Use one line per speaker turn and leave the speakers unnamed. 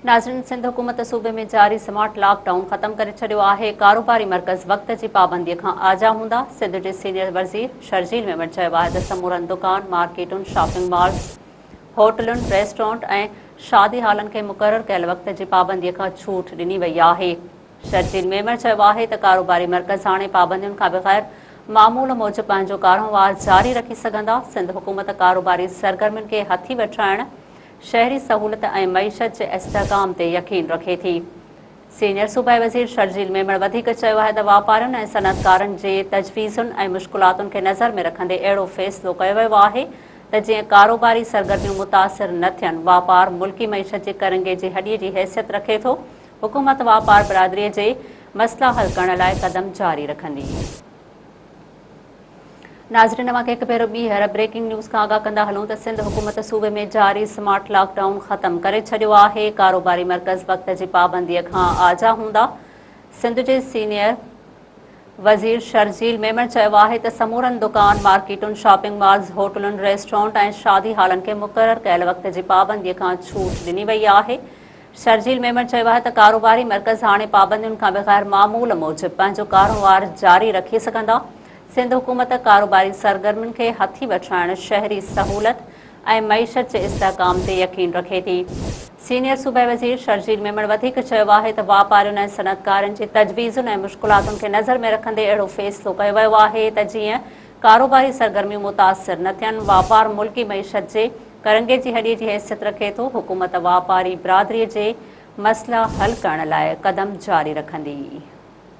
ناظرين سنڌ حڪومت صوبي ۾ جاري سمارٽ لاڪ ڊائون ختم ڪري ڇڏيو آهي، ڪاروباري مرڪز وقت جي پابندي کان آجا هوندا، سنڌ جي سينيئر وزير شرجيل ميمڻ چيو آهي ته سمورن دڪان، مارڪيٽن، شاپنگ مالز، هوٽلن، ريسٽورنٽ ۽ شادي هالن کي مقرر ڪيل وقت جي پابندي کان ڇوٽ ڏني وئي آهي. شرجيل ميمڻ چيو آهي ته ڪاروباري مرڪز هاڻي پابندين کان بغير معمول موجب پنهنجو ڪاروهنوار جاري رکي سگهندا، سنڌ حڪومت ڪاروباري سرگرمين کي هٿي وٺرائڻ شهري سهولت ۽ معيشت جي استحڪام تي يقين رکي ٿي. سينيئر صوبائي وزير شرجيل ميمڻ وڌيڪ چيو آهي ته واپارين ۽ صنعتڪارن جي تجويزن ۽ مشڪلاتن کي نظر ۾ رکندي اهڙو فيصلو ڪيو ويو آهي ته جيئن ڪاروباري سرگرميون متاثر نه ٿين، واپار ملڪي معيشت جي ڪرنگهي جي هڏي جي حيثيت رکي ٿو، حڪومت واپار برادري جي مسئلا حل ڪرڻ لاء قدم جاري رکندي. ناظرين اوهان کي هڪ ڀيرو ٻيهر بريڪنگ نيوز کان آگاهه ڪندا هلون ته سنڌ حڪومت صوبي ۾ جاري سمارٽ لاڪ ڊائون ختم ڪري ڇڏيو آهي، ڪاروباري مرڪز وقت جي پابندي کان آجا هوندا، سنڌ جي سينيئر وزير شرجيل ميمڻ چيو آهي ته سمورن دڪان، مارڪيٽن، شاپنگ مالز، هوٽلن، ريسٽورنٽ ۽ شادي هالن کي مقرر ڪيل وقت جي پابندي کان ڇوٽ ڏني وئي آهي، شرجيل ميمڻ چيو آهي ته ڪاروباري مرڪز هاڻي پابندين کان بغير معمول موجب پنهنجو ڪاروهنوار جاري رکي سگهندا، سنڌ حڪومت ڪاروباري سرگرمين کي هٿي وٺرائڻ، شهري سهولت ۽ معيشت جي استحڪام تي يقين رکي ٿي. سينيئر صوبائي وزير شرجيل ميمڻ وڌيڪ چيو آهي ته واپارين ۽ صنعتڪارن جي تجويزن ۽ مشڪلاتن کي نظر ۾ رکندي اهڙو فيصلو ڪيو ويو آهي ته جيئن ڪاروباري سرگرميون متاثر نه ٿين، واپار ملڪي معيشت جي ڪرنگهي جي هڏي جي حيثيت رکي ٿو، حڪومت واپاري برادري جي مسئلا حل ڪرڻ لاء قدم جاري رکندي.